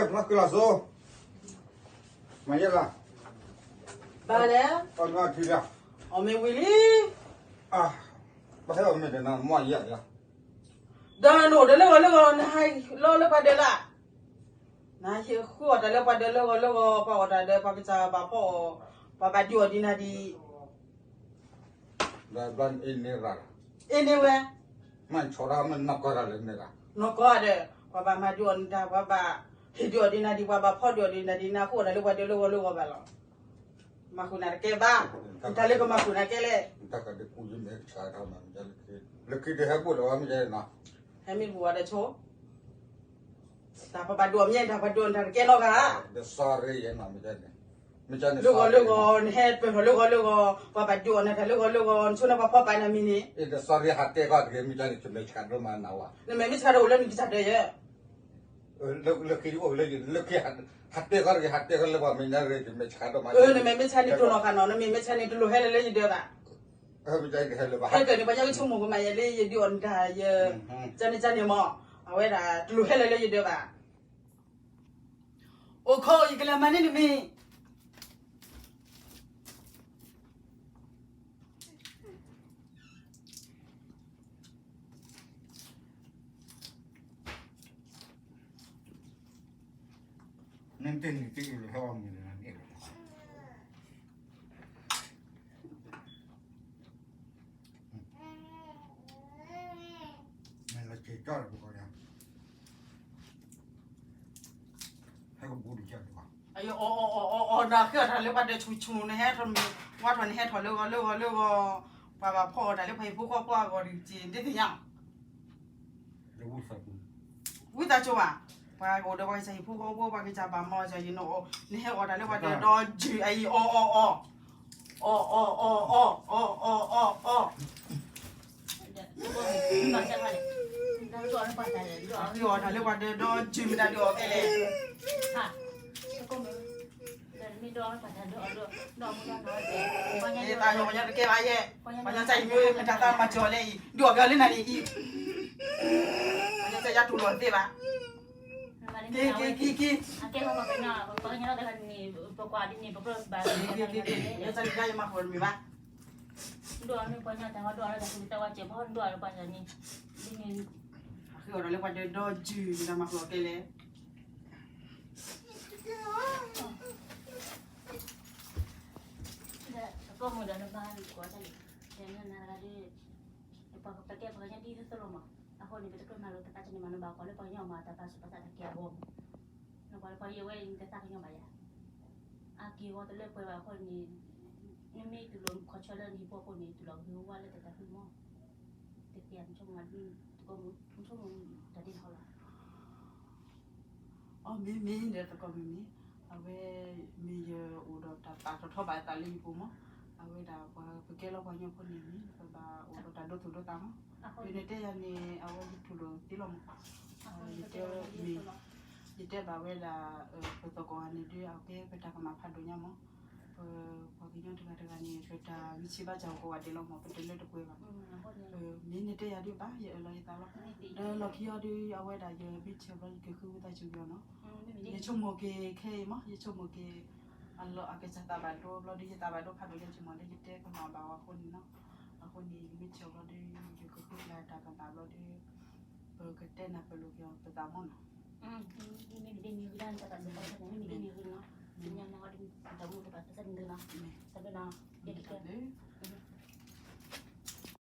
မၤဃုလီၤစိ, မၤယဲၢ်လီၤ, ဘၣ်လဲၣ်, အီၣ်နွၢ်ထံလီၤ, အီၣ်မ့ၢ်ဝံၤလံ, အါ, ဘၣ်ဟဲအီၣ်မ့ၢ်ဒီးနမီၢ်ယဲၢ်လီၤ, ဒီးနအိၣ်ဒီးလၢဂီၤလၢဂီၤ နဟးလီၤလၢပှၤဒၢးလၢ်, နဟဲဃုအီၣ်တၢ်လၢပှၤဒၢးလၢဂီၤလၢဂီၤ ပှၤအီၣ်တၢ်ဒီးပှၤကစၢ်ဘၣ်ဖီၣ်အီၤ, ပှၤဘၣ်ဒုးအီၣ်ဒံးနၤဒံး ဒီးဘျီအ့န့ၣ်ရၣ်, အ့န့ၣ်ဝဲ, မ့ၢ်ဆီၣ်ရၣ်မ့ၢ်နီၢ်ကီၢ်ရၣ်လၢန့ၣ်ရၣ်, နီၢ်ကီၢ်ဒီး ပှၤဘၣ်မၤဒုးအီၣ်နတၢ် ပှၤဘၣ်ဟ့ၣ်ဒုးအီၣ်ဒံးနၤဒံး ပှၤဘၣ်ဖီၣ်ဒုးအီၣ်ဒံးနၤဒံး နဃုအီၣ်တၢ်လၢပှၤဒၢးလၢဂီၤလၢဂီၤဘၣ်လီၤ, မၤဃုာ်နၤတကဲဘၣ်, တၢ်လၢကမၤဃုာ်နၤကဲလဲၣ်, တၢ်ကဒုးကူယမ့ၢ်ကဆါတၢ်မၤမ့ၢ်, လၢခံတဟဲဘိၣ်လၢၤဘၣ်မ့ၢ်, ဟဲမ့ၢ်တဘူၣ်ဝဲဒီးဆိ တၢ်ပှၤဘၣ်ဒုးအီၣ်မ့ၢ်တၢ်ပှၤဒုးအီၣ်နတၢ်တကဲနီတဂၤ, ဒီး sorry ယဲနီၤ, မ့ၢ်န့ၣ်, မ့ၢ်န့ၣ် လၢဂီၤလၢဂီၤ နဟဲပၢၢ်ထီၣ်လၢဂီၤလၢဂီၤ ပှၤဘၣ်ဒုးအီၣ်နတၢ်လၢဂီၤလၢဂီၤ နဆိနၢ်ပှၤဖီၣ်ပာ်နၤမံၤန့ၣ်, ဒီး sorry ဟးတဲကီၢ်တဂ့ၤ မ့ၢ်န့ၣ် တမ့ၢ်ဆါဒိၣ်မးနၤဝဲ, နမ့ၢ်မ့ၢ်ဆါဒိၣ်အိၣ်လၢနကစၢ်ဒၢးယဲ လၢခံအိၣ်လၢ လၢခံ ဟးတဲကီၢ်တဂ့ၤ ဟးတဲကီၢ်လၢပှၤမဲာ်ညါတဂ့ၤ တမ့ၢ်ဆါဒိၣ်မး, နမ့ၢ်မ့ၢ်ဆါန့ၣ် တိၢ်နီၣ်ဃာ်နီၤ နမ့ၢ်မ့ၢ်ဆါန့ၣ် တလိၣ်ဟဲလၢလၢယဒၢးဘၣ်, ဟဲကၢန့ၣ် ပှၤညါကဆိကမိၣ်ကမၤယဲလၢယဒုးအီၣ်နတၢ်ယဲ, ကန့ၣ်ကန့ၣ်မး, အဝဲဒၣ် တလိၣ်ဟဲလၢလၢယဒၢးဘၣ်, အိၣ်ခိး ယကလဲၤမၤန့ၢ်နမ့ၤ နတနံၤတအ့ၣ်လၢဟဲအီၣ်မ့ၤလၢနအ့ၣ်လီၤ, မ့ၢ်လီၤစ့ၢ်ကီးလၢပကီၢ်လၢ ဟဲကဘူးတကဲၢ်လၢၤဘၣ်, အီၣ်အီၣ်အီၣ်အီၣ်အီၣ် နဃ့အီၣ်တၢ်လၢပှၤဒၢးဆူၣ်ဆူၣ် နဟဲထီၣ်မ့ၤ ဝါထီၣ်နဟဲထီၣ်လၢဂီၤလၢဂီၤလၢဂီၤ, ပှၤဘၣ်ဖီၣ်အီၣ်တၢ်လၢပှၤဟံၣ်ဖိဃီဖိအဂီၢ်ဒ်က့ၤ ဒ်သ့ၣ်ညါ ဝံသးစူၤဘၣ်, ပှၤကအိၣ်ဒီးပှၤကစၢ်ဟံၣ်ဖိဃီဖိ ပှၤကစၢ်ဘၣ်မၤအီၣ်ကစၢ်ယံၤနီၤ, နဟဲအီၣ်တၢ်လၢပှၤဒၢးဒီး ယုၢ်အအံၤ အီၣ်အီၣ်အီၣ်, အီၣ်အီၣ်အီၣ်အီၣ် အီၣ်အီၣ်အီၣ်အီၣ်အီၣ်, အီၣ်တၢ်လၢပှၤဒၢးဒီး ယုၢ်မတၤဒုးအီၣ်ကဲလဲၣ် တၢ်ယီၤပှၤညီတကဲဘၣ်ယဲ, ပှၤညီစၢ်ယမိၢ်မ့ၢ်တၢ်သးမၤစၢၤအီၤလဲၣ်အံၤ ဒုးအီၣ်က့ၤအီၤလၢနၤန့ၣ်အံၤ, ပှၤညီစၢ်ယတူၢ်လိာ်သ့ဘၣ်, က့ၤက့ၤက့ၤက့ၤ, က့ၤက့ၤက့ၤ, ယစၢ်ယမၤဃုာ်တမ့ၢ်ဘၣ်, ဒ်န့ၣ် အဃ့အီၣ်ဒီးလၢပှၤဒၢးဒီးယုၢ် မ့ၢ်တၢ်မၤဃုာ်အီၤကဲလဲၣ် အကီၢ်မုၢ်ဒီးနဘါကွၢ်တၢ်လံ, ယနနၤတဂၤဒီး ပှၤကပကဲပှၤကညီဒ်သိးသိးလီၤမး, အဃိန့ၣ် ပတကြၢးမၤလိာ်သးကန့ၣ်မး နဘၣ်ကွၢ်လၢပှၤကညီမၤတၢ်သးစူၤပသးတၢ်ကဲအဂီၢ်မး, နကွၢ်လၢပှၤယဲဝဲနတသးကညီၤဘၣ်ယၤ, အက့ၢ်အဂီၤတလၢပှဲၤဘၣ်အဃိန့ၣ်, နမ့ၢ်တူၢ်လိာ်ခီၣ်ဆၢလၢနဟံၣ်ဖိအဃိန့ၣ် တူၢ်လိာ်ဂ့ၤဝါလၢတၢ်သးခုမး, တသ့ၣ်ညါနဆိကမိၣ်, နဆိကမိၣ်တၢ်ဒ်န့ၣ်လီၤ အီ မ့မ့ၢ်ဒီးသကိးမ့မ့ၢ်, အဝဲ မ့ၢ်ယအိၣ်ဒီးတၢ်ပာ်ထီၣ်ထီဘၣ်အသးလၢယပူၤမး, အဝဲဒၣ်ပှၤပကဲလီၤပှၤကညီဖိန့ၣ်မ့ၢ် ပဘၣ်အိၣ်ဒီးတၢ်ဒိသူၣ်ဒိသးမး, ယနတဲယၤန့ၣ် အဝဲယတူၢ်လိာ်သ့လီၤမး, ယတဲမ့ၢ်, ယတဲဘၣ်ဝဲဒၣ် ပသကိးဂၤန့ၣ်ဒုး အကဲပတၢ်ကမၣ်ဖးဒိၣ်ညါမး, ပပှၤကညီတဂၤတဂၤန့ၣ် ပတၢ်ဂံၢ်ဆံးဘါစၢ်အိၣ်ကိးဂၤဒဲးလီၤမး ပတလၢတပှဲၤဘၣ် မ့ၢ်နတဲယၤဒုးဘၣ် ယအၢၣ်လီၤယသးလီၤ, ဒီးလီၢ်ခံအီၤဒုး အဝဲဒၣ်ယမ့ၢ်ထံၣ်ဘျီ ယကဃုဝံသးစူၤက့ၤအီၤနီၤ, ယဆိကမိၣ်က့ၤခဲအံၤမး ယဆိကမိၣ်က့ၤ အလီၢ်အကစၢ်သးဘၣ်ဒိဘျီဒုး ယသးဘၣ်ဒိဖးဒိၣ်ယဆိကမိၣ်လၢယတဲကမၣ်ဘၣ်အီၤအဃိန့ၣ်နီၤ, အဃိန့ၣ် ယမ့ၢ်ထံၣ်ဘျီဒုး ယကဃုကျဲတၢ်ကမၣ်ဘျီဒုး ပကတဲနၢ်ပၢၢ်လိာ်က့ၤအီၤပသးမးနီၤ မ့ၢ်